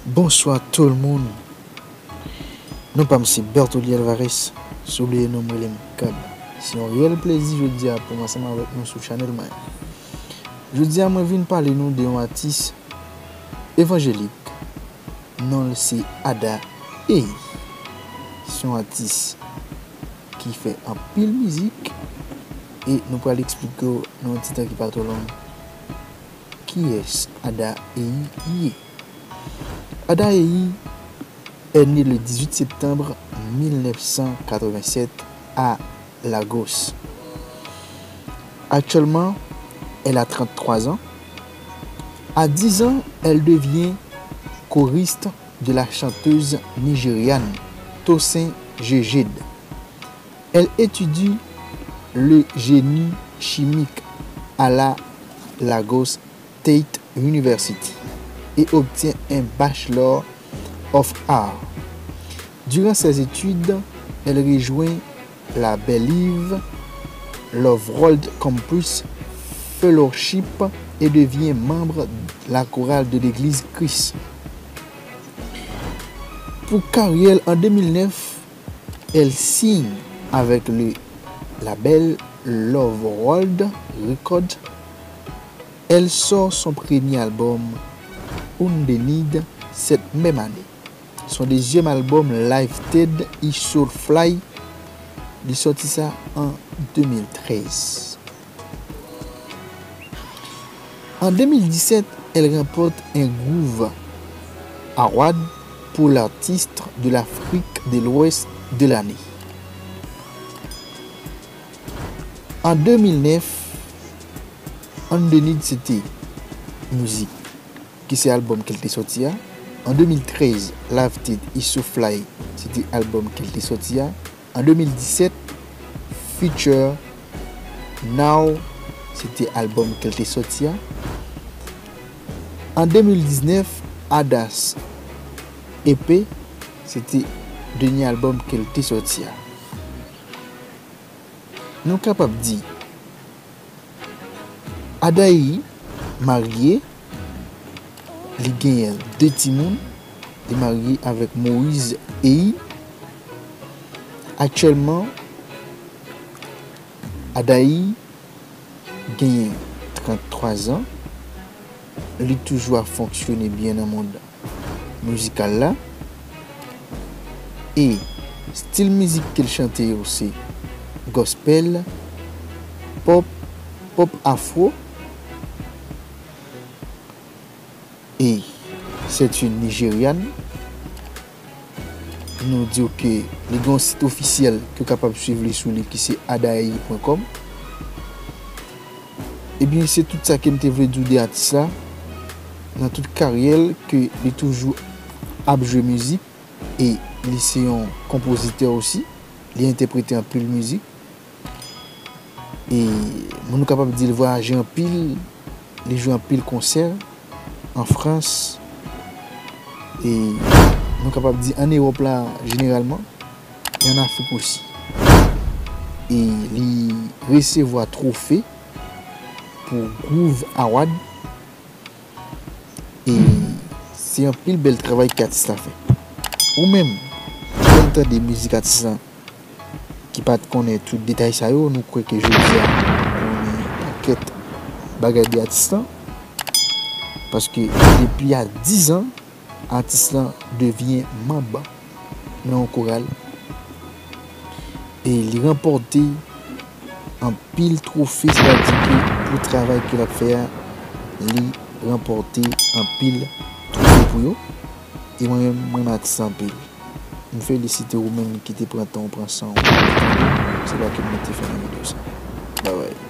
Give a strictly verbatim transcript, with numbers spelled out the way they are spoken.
Bonswa tout moun. Non pa m se Bertoli Alvarez. Si w bliye non m, rele m Kab. Se yon reyèl plezi jodi a pou m ansanm avèk nou sou chanèl mwen. Jodi a mwen vin pale nou de yon atis evanjelik. Non l se Ada Ey. Se yon atis ki fè anpil mizik e nou pral eksplike w nan yon ti tan ki pa twò long kiyès Ada Ey ye. Ada Ey est née le dix-huit septembre mille neuf cent quatre-vingt-sept à Lagos. Actuellement, elle a trente-trois ans. À dix ans, elle devient choriste de la chanteuse nigériane Tosin Jejed. Elle étudie le génie chimique à la Lagos State University et obtient un Bachelor of Arts. Durant ses études, elle rejoint la Believe Love World Campus Fellowship et devient membre de la chorale de l'église Christ. Pou karyè l, an de mil nèf, elle signe avec le label Love World Records. Elle sort son premier album, Undenied, cette même année. Son deuxième album, Lifted Is Soulfly, li sòti sa an de mil trèz. En deux mille dix-sept, elle remporte un Groove Award pour l'artiste de l'Afrique de l'Ouest de l'année. An de mil nèf, Undenied se te mizik ki se albòm ke l te sòti a. An de mil trèz, Lifted Is Soulfly se te albòm ke l te sòti a. An de mil disèt, Future Now se te albòm ke l te sòti a. An de mil diznèf, Adas E P se te dènye albòm ke l te sòti a. Nou kapab di, Ada Ey marye, li genyen de timoun, li marye avèk Moïse Ey. Aktyèlman, Ada Ey genyen trannntwa zan, li toujou ap fonksyone byen nan mond mizikal la. E stil mizik ke l chante yo se gospel, pop, pop afro. E se yon Nijeryan. Nou di w ke li gen yon sit ofisyèl ke w kapab swiv li sou li ki se adaey pwen kòm. Ebyen, se tout sa ke m te vle di w de atis la. Nan tout karyè l, ke li toujou ap jwe mizik e li se yon konpozitè osi. Li entèprete anpil mizik. E moun nou kapab di l vwayaje anpil, li jwe anpil konsè an Frans. E nou kapab di ann Ewòp la jeneralman, e ann Afrik osi. E li resevwa twofe pou Groove Award. E se anpil bèl travay ke atis la fè. Ou menm, ki konn tande mizik atis la, ki pa t konnen tout detay sa yo, nou kwè ke jodi a, ou konnen pakèt bagay de atis la. Paske depi a diz an, atis la devyen manm nan yon koral. E li ranpòte anpil twofe, sètadi ke pou travay ke l ap fè a, li ranpòte anpil twofe pou yo. E mwen menm, mwen renmen atis la anpil. M felisite ou menm ki te pran tan w pran san w. Se la ke m te fè nan videyo sa. Bye bye.